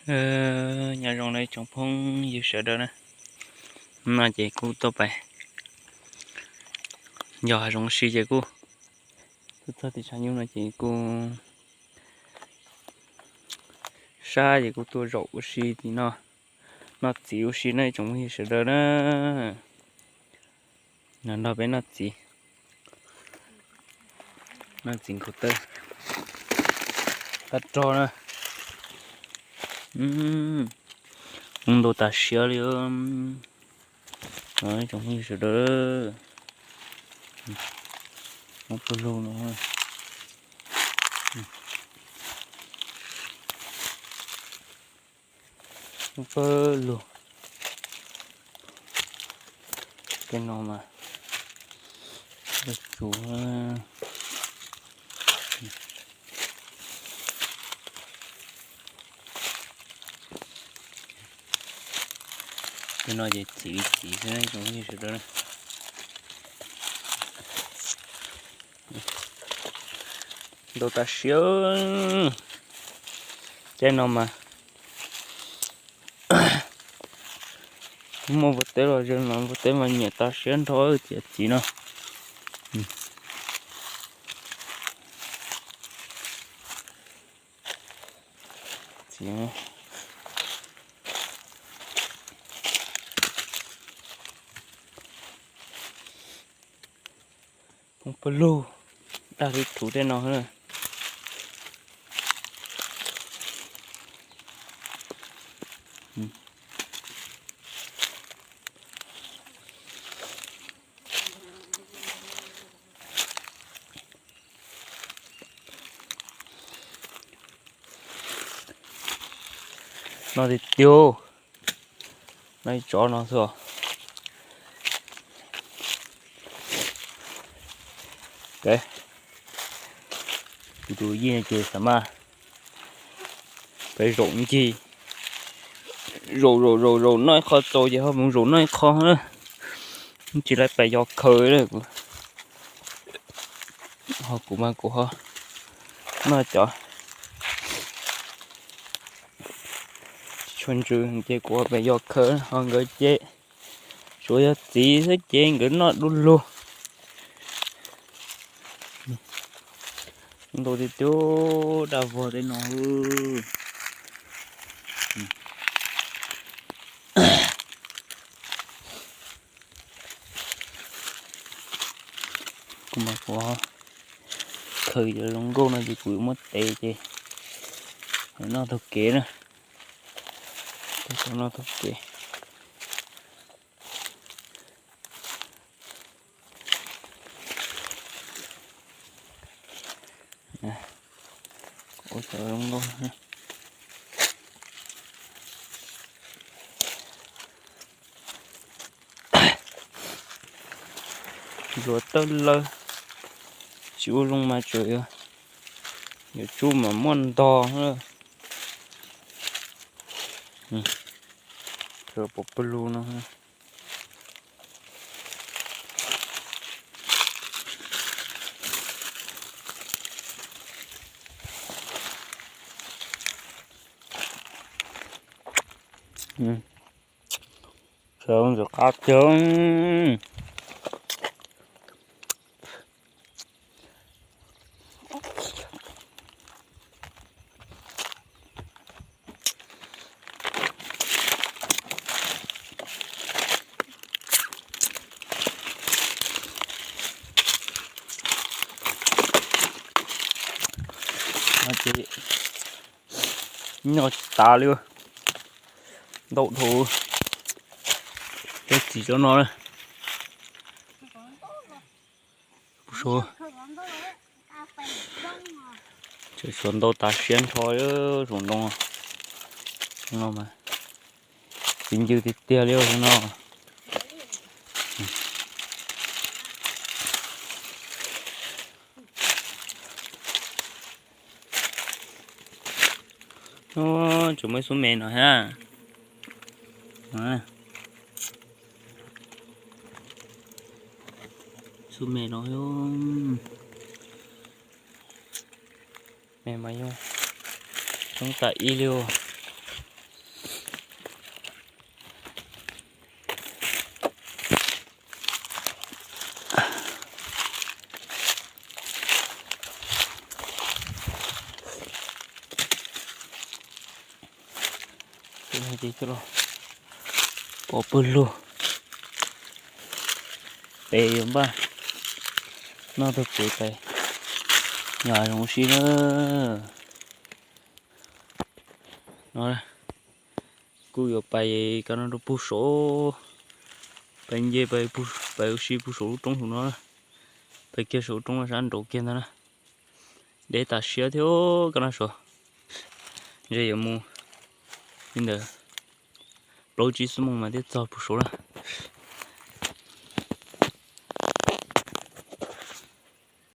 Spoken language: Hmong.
Nyob zoo na tsoom phooj ywg sawv daws na. No ces kuj tuaj pais yos hav zoov si ces kuj tuaj txog tim tshav nyuj no ces kuj sab ces kuj tuaj zaum ua si tim no, noj txiv ua si na tsoom phooj ywg sawv daws na. Nrog peb noj txiv, noj txiv nkaus tawb, tag rog na. Ntau tas siab li. Tsoom phooj ywg sawv daws, pawg lug no, pawg lug. Tej no mas, tsuv. Tej no ces txiv li txiv xwb tsoom phooj ywg sawv daws. Ntau tas siab. Tej no mas muaj npua teb los ze mas npua teb mas nyiam tas siab nrho tias txiv no. Phooj pawg lug, dag li thuv tej no. No tiag tiag, no ib tsob no xwb. Kuv tus yij ces xav mas peb zaum ncig, zaum zaum zaum zaum noj ib qho txaus ces ho mus zaum noj ib qho na. Tsis laib pais yos khaws li kuv, ho kuv mas kuv ho noj cov tsis tshua ntsws ces kuv ho pais yos khaws, ho nkawd ces tsuas yog txiv xwb ces nkawd noj du lug. Ntau tiag tiag, daj vog tej no. Kuv mas kuv khaws cov zoo nkauj no ces kuv yuav muab tev ces noj taug kev na. Noj taug kev. Ua cov zoo nkauj. Ntsuav tawg lawg, tsis ua zoo mas tsuas yuav tsub mas muaj ntog. Pov pawg lug no. Sawv ntxim qab tiag. Noj tsis tas li, ntau dhau. Peb txiv tsob no na. Suav ntau tas siab nrho, suav ntoo no mas txiv ncw tiag tiag li no. Tsuas muaj xub me no thiab. Xub me no, me mas yog coob tas ib li os. Ces coj los pov pawg lug, peb yuav npaj noj tag pem pais yos zoo ua si na. No kuj yuav pais kab no rau pug saud, pais nce pais ua si pug saum lub roob saum no, pais kiag saum lub roob sab nraud kiag ntag na. Deb tas siab thiab kab no saud, ntshe yuav mus li ntawd plaub tsib xuab moos mas thiaj txog pug saud na.